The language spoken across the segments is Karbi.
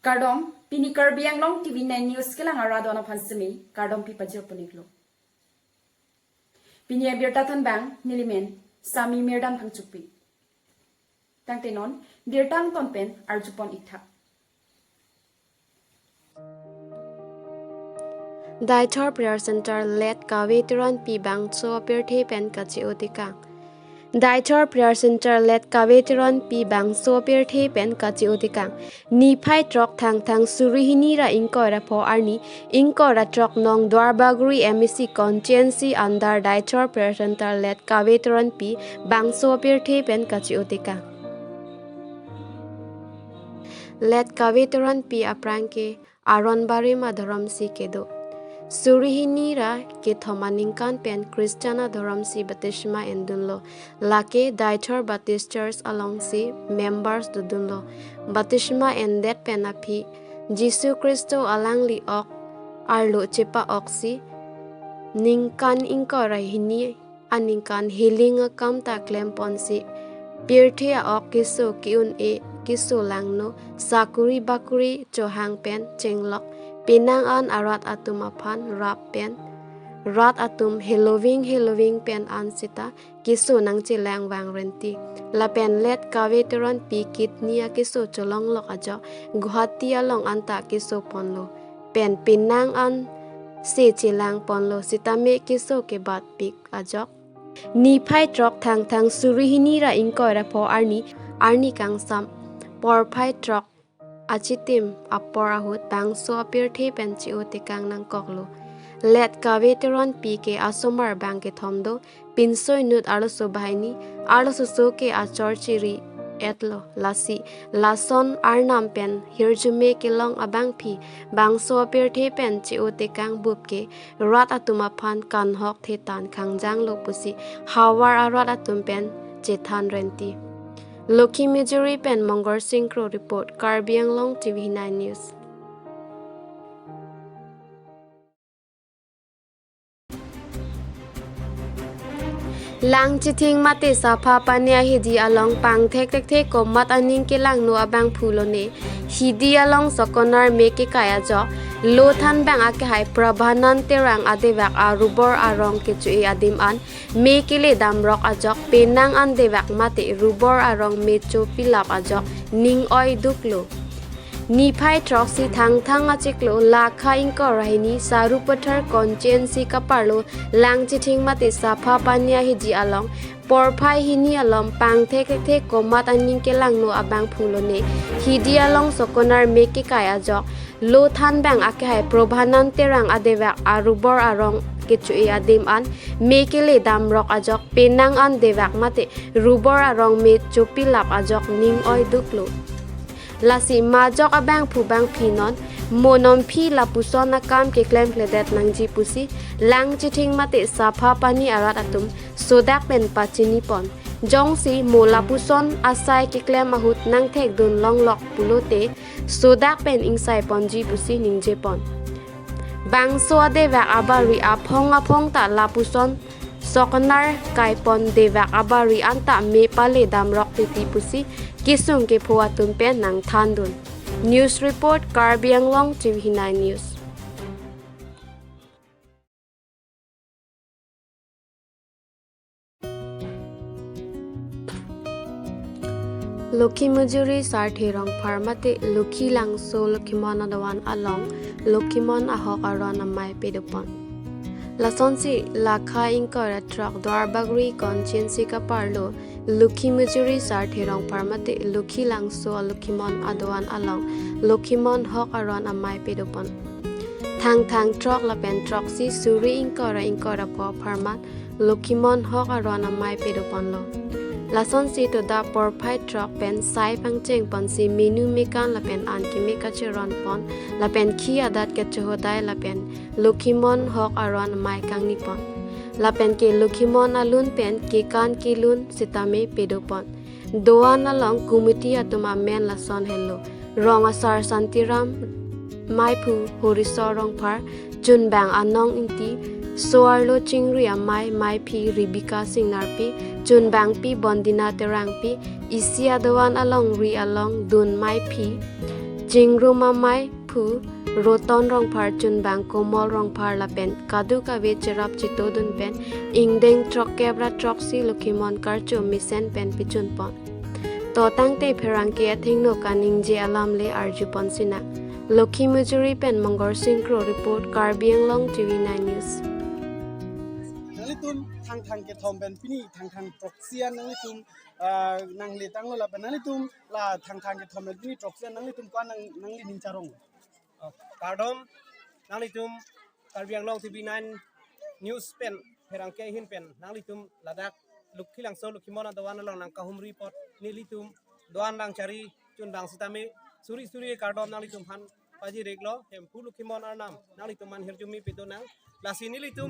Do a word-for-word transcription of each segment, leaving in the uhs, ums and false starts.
Kardom, pini Karbi Anglong T V nine News kelang arat adon aphan semi kardom pi pajir pon-iklo. Pini abirta thanbang nelimen Sami Mirdam Phangchopi. Tangte non birta angton pen arju pon-ik tha. Deithor Prayer Center late Kave Teronpi bangso apirthe pen kache-o tekang. Deithor Prayer Center late Kave Teronpi bangso apirthe pen kache-o tekang. Niphai throk Thangthang suri hini ra ingkoi ra pho arni, ingkoi ra throk nong Duarbagori M A C constituency under Deithor Prayer Center late Kave Teronpi bangso apirthe pen kache-o tekang. Late Kave Teronpi aphrang ke Aron Barim adhorom si kedo. Suri hini ra kethom aningkan pen Christian adhorom si baptisma endunlo. Lake Deithor Baptist Church along si members dodunlo. Baptisma endet pen aphi Jisu Khristo alangli ok arlo chepa-ok si ningkan ingkoi ra hini aningkan healing akam ta klem ponsi, pirthe a-ok keso ke-un-e, keso langno, sakuri bakuri chohang pen chenglok, penang an arat atum aphan rap pen, rat atum heloving heloving pen an sita keso nangchelang vang renti. Lapen late Kave Teronpi kidney akeso cholonglok ajok Guwahati along anta keso ponlo. Pen penang an se chelang ponlo sitame keso kebat pik ajok. Niphai throk Thangthang suri hini ra ingkoi ra pho arni, arni kangsam porphai throk achitim apor ahut bangso apirthe pen che-o tekang nangkoklo. Late Kave Teronpi ke asomar bang kethom do, pinso inut arloso banghini, arloso so ke achor chiri-etlo. Lasi lason arnam pen hirjume kelong abangpi bangso apirthe pen che-o tekang bup ke rat atum aphan kanhok thetan khangjanglo pusi havar arat atum pen chethan renti. Lokhi Mejuri pen Mongor Singh Kro report, Karbi Anglong T V nine News. Langchithing mate Sapha Pani ahidi along pangthek thekthe komat aning kelangno abangphu lone, hidi along sokonar me kekai ajok, lo thanbang akehai Prabhanand Terang adevak arubor arong kecho-e adim an me kele damrok ajok, penang an devak mate rubor arong me chopilap ajok ning-oi duklo. Niphai throksi Thangthang achiklo lakha ingkoi ra hini Sarupathar constituency kaparlo Langchithing mate Sapha Pani ahidi along porphai hini along pangthek thekthe komat aning kelangno abangphu lone, hidi along sokonar me kekai ajok, lo thanbang akehai Prabhanand Terang adevak arubor arong kecho-e adim an me kele damrok ajok, penang an devak mate rubor arong me chopilap ajok ning-oi duklo. Lasi majok abangphu bangphi non mo nomphi lapuson akam keklemkledet nangji pusi Langchithing mate Sapha Pani arat atum sodak pen pachini pon. Jongsi mo lapuson asai keklem ahut nangthekdun longlok pulote sodak pen ingsai ponji pusi ningje pon. Bangso adevak abari aphong aphong ta lapuson sokonar kai pon devak abari anta me pale damrok titi pusi kesung kepho atum pen nangthandun. News report, Karbi Anglong T V nine News. Lokhi Mujuri Sarthe Rongphar mate Lokhi Langso Lokhimon adovan along Lokhimon ahok aron amei pedopon. Lasonsi lakha ingkoi ra throk Duarbagori constituency kaparlo Lokhi Mujuri Sarthe Rongphar mate Lokhi Langso Lokhimon adovan along Lokhimon hok aron amei pedopon. Thangthang throk lapen throksi suri ingkoi ra ingkoi ra pho apharman Lokhimon hok aron amei pedoponlo. Lasonsi toda porphai throk pen sai pangcheng ponsi menu mekan lapen an keme kacheron pon lapen khi adat kechohodai lapen Lokhimon hok aron amei kangni pon. Lapen ke Lokhimon alun pen kekan kelun sitame pedopon. Doan along committee atum amen lason henlo: Rong asar Santiram, Meiphu Horisor Rongphar, chunbang Anong Ingti, so-arlo chingri amei Meiphi Rebecca Singnarpi, chunbangpi Bondina Terangpi, isi adoan alongri along dun Meiphi Jingrum amei aphu Roton Rongphar chunbang Komol Rongphar lapen kadokave cherap chetongdun pen ingdeng throkkep ra throksi Lokhimon Karcho mesen pen pachunpon. To tangte pherangke athengno kaningje alam le arjupon sinang. Lokhi Mujuri pen Mongor Singkro report, Karbi Anglong T V nine News. Nanglitum Thangthang kethom pen pini Thangthang throksi an nanglitum, ah, nangle tanglo lapen nanglitum la Thangthang kethom pen pini throksi an nanglitum ko-an nang, nangli ning charong. Oh, kardom, nanglitum Karbi Anglong T V nine News pen pherangke ahin pen nanglitum ladak Lokhilangso Lokhimon adovan along nangkahumri apot nelitum doan nangchari chunbang sitame suri suri kardom nanglitum aphan pajir-iklo. Hemphu Lokhimon Arnam nanglitum aphan hirjume pidun nang. Lasi nelitum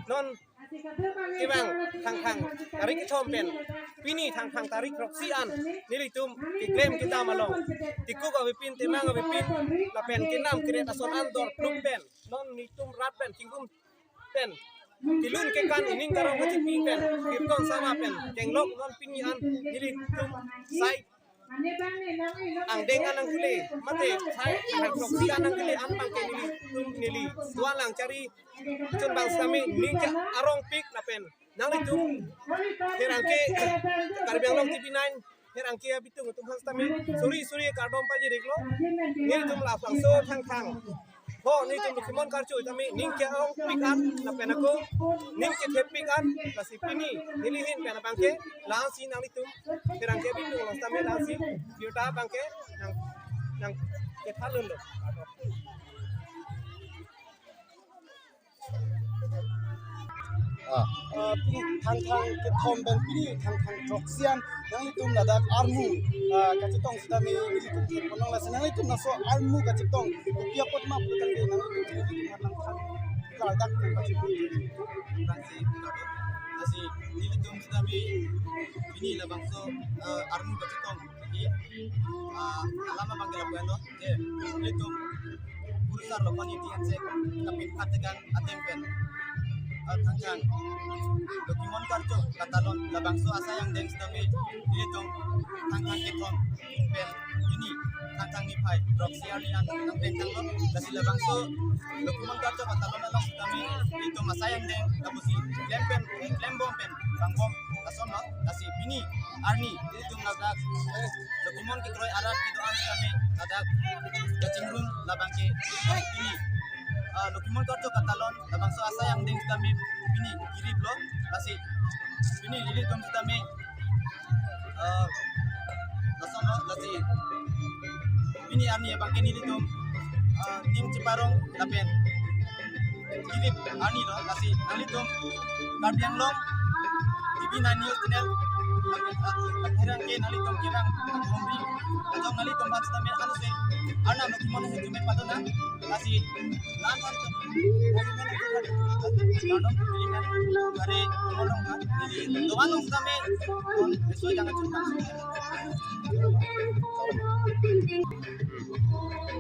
non kevang Thangthang tarik kethom pen pini Thangthang tarik throksi an nelitum keklem kedam along tikuk avepin, temang avepin lapen kenam keret ason an dor pluk pen non nelitum rat pen Jingrum pen kelun kekan ining karong kachipi pen kirkon sama pen kenglok non pini an nelitum sai angdeng an nangkele, mate sai angdeng throksi an nangkele an abangke nelitum neli doan nangchari chunbang sitame ning ke-arongpik lapen nanglitum pherangke Karbi Anglong T V nine pherangke abitung atum aphan sitame suri suri kardom pajir-iklo. Nelitum labangso Thangthang ho nelitum Lokhimon Karcho sitame ning ke-arongpik an lapen ako ning kethepik an, lasi pini neli ahin pen abangke lasi nanglitum pherangke abitung along sitame lasi birta abangke nang, nangkethanlunlo. Ah. Ah, pini Thangthang kethom pen pini Thangthang throksi an nanglitum ladak armu, ah, kachetong sitame nelitum theklong, lasi nanglitum laso armu kachetong kopi apot ma putangte nanglitum nelitum nangthang klardak nang kachetong. Lasi nelitum sitame pini labangso, ah, armu kachetong. Jadi, ah, alam abangke lapu-an lo, je, nelitum kurusar lo kon iti anse kapin khat tekan atem pen, ah, Thangthang Lokhimon Karcho katalon labangso asai angdeng sitame nelitum Thangthang kethom pen pini Thangthang niphai throksi arni an nangpengtanglo, lasi labangso Lokhimon Karcho katalon along sitame nelitum asai angdeng lapusi klem pen, klembom pen vangbom asonlo, lasi pini arni nelitum ladak Lokhimon kekroi arat kedo-an sitame ladak Kachingrum labangke pini, ah, Lokhimon Karcho katalon labangso asai angdeng sitame pini kiriplo, lasi pini nelitum sitame, ah, lasonlo, lasi pini arni abangke nelitum, ah, ning cheparong lapen kirip arni lo, lasi nanglitum Karbi Anglong T V nine News Channel lapen, ah, pherangke nanglitum kevang athomri ajong nanglitum aphan sitame ansi Arnam Lokhimon hirjume pidun nang, lasi lan aphan kardom pilimen hari Komol Rongphar, neli doan along sitame kon beso jangan cuma.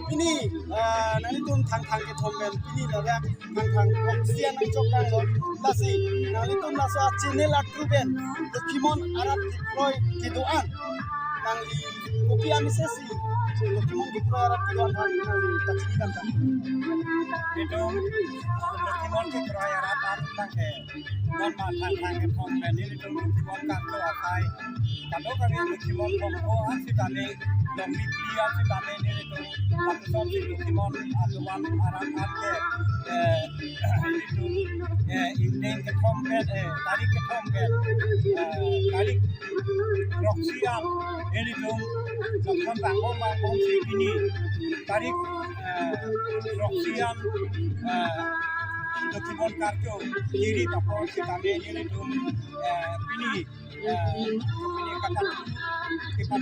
Pini, ah, nanglitum Thangthang kethom pen pini ladak Thangthang throksi an nangchok tanglo, lasi nanglitum laso a-channel a-crew pen Lokhimon arat kekroi kedo-an nangli kopi amese si Lokhimon kekroi arat kedo-an aphan nangli pachini dam tang. Nelitum Lokhimon kekroi arat an tangke, non ma Thangthang kethom pen nelitum Lokhimon Karcho asai kadokave Lokhimon bom ho an sitame, dong mikli an sitame nelitum lapuson si Lokhimon adovan arat an ke, eh, nelitum, eh, ingdeng kethom pen, eh, tarik kethom pen, eh, tarik throksi an nelitum lapuson vangbom vangbom si pini tarik, eh, throksi an, eh, Lokhimon Karcho kirip apor sitame nelitum, eh, pini, eh, pini kapat, kapat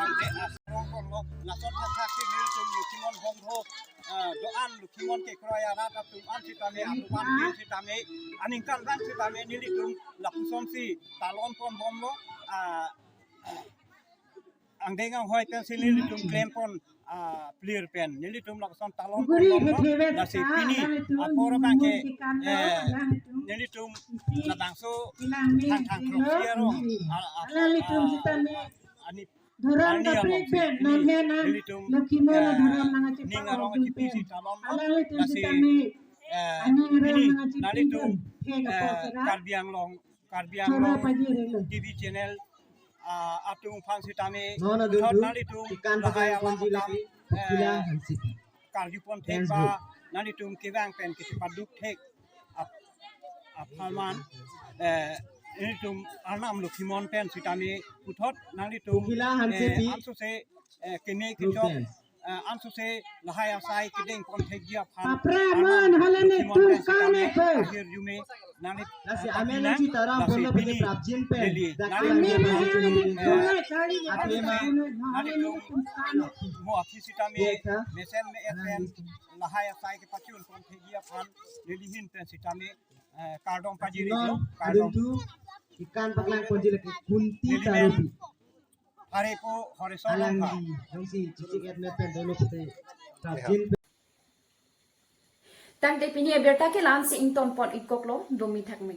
angdeng asrong konglo, lason thakthak si nelitum Lokhimon bom ho, eh, do-an Lokhimon kekroi arat atum an sitame, atum an sitame, aningkanvang sitame nelitum lapuson si talon ponbomlo, ah, angdeng anghoi pen si nelitum klempon, ah, plir pen nelitum lapuson talon ponbomlo, lasi pini apor abangke, eh, nelitum labangso Thangthang throksi arong, ah, ah, ah, ani Dhorom arni kaprek alongsi pen pini non he nang nelitum, Lokhimon eh, adhorom nang achipa ning arong achipi pen. Si talon lo. Alanglitum lasi, sitame eh, aning aron pini nang achipi nanglitum, pen. Thek eh, apot sera. Karbi Anglong, Karbi Chora Anglong pajirelo. T V channel, ah, atum aphan sitame non puthot adungdung nanglitum ikan lahai pakai alam ponji akam, lake, eh, Pukila Hansepi. Karjupon thek ba, Facebook. Nanglitum kevang pen kisi paduk thek ap-, apharman, eh, nanglitum Arnam Lokhimon pen sitame puthot nanglitum, Pukila Hansepi, eh, ansose, eh, kene group kechok, pen. Eh, ansose lahai asai kedeng pon thekji aphan Apre Arnam man halene Lokhimon pen tum sitame kane pe. Ahirjume nangli, lasi eh, amen pina, lasi taram lasi polo pini pini prapjin pen. Lili. Dak amen lagi lagi lagi lagi lagi. Amen lagi lagi lagi. Amen lagi lagi lagi. Mo aphi sitame, ye ka? Mesen me esen, lahai asai kepachun pon thekji aphan, neli ahin pen sitame, eh, kardom pajirlo, non, kardom. Adungdung, ikan paklang ponji lake Kunti Neli Tarupi. Men, Harepo Horeson Alangli, Rongphar. Jongsi chichik et met pen dolo pute, prapjin pen. Tangte pini abirta ke la-ansi ington pon-ik koklo, dumi thakme.